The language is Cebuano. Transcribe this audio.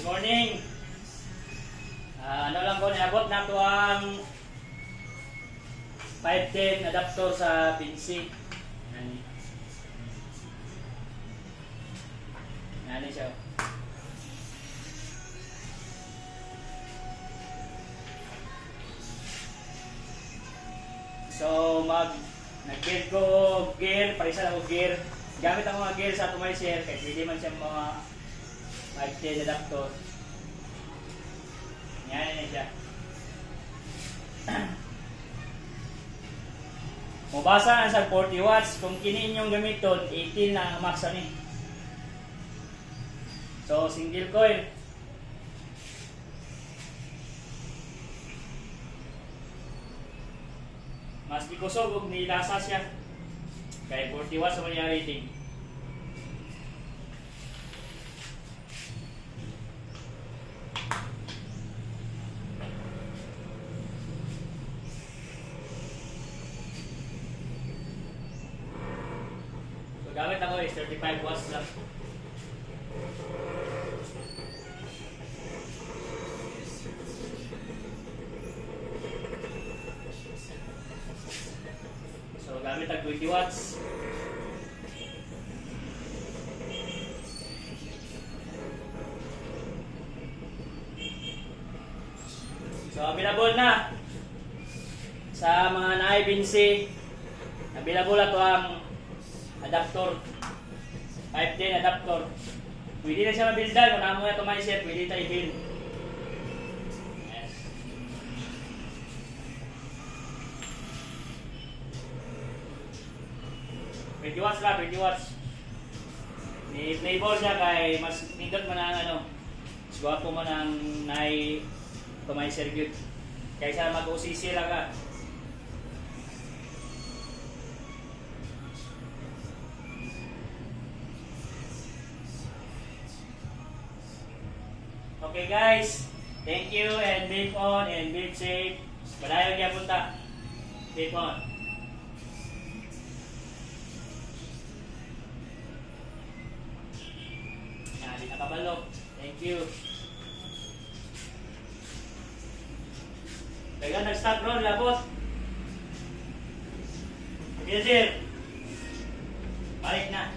Good morning. Ano lang ko, niabot na to ang 510 adapter sa Vinci. Yan. Yan siya. So, nag-build ko og gear, parisa lang og gear. Gamit ang mga gear sa atomizer kay pwede man siya mga 510 adapter. Yan yan siya. Mubasa na sa 40 watts. Kung kini inyong gamiton, 18 na ang max ani. So, single coil. Mas gikusog og nilasa siya. Kay 40 watts man yung rating. So, gamit ako is 35 watts lang. So, gamit ang 20 watts. So, available na sa mga naay Vinci. Available na to ang adapter. 510 adapter. Pwede na siya mabildan. Kung namo na atomizer, pwede tayo i-build. Yes. 20 watts lang, 20 watts. Ni flavor siya kay mas nindot man ang ano. Mas gwapo man ang naay atomizer gyud. Kaysa mag-OCC lang ka. Okay guys, thank you and vape on and vape safe. Padayon gyapon ta. Vape on. Yan, di nakabalo. Thank you. Kaya nag-stop ron, labot. Okay, sir. Balik na.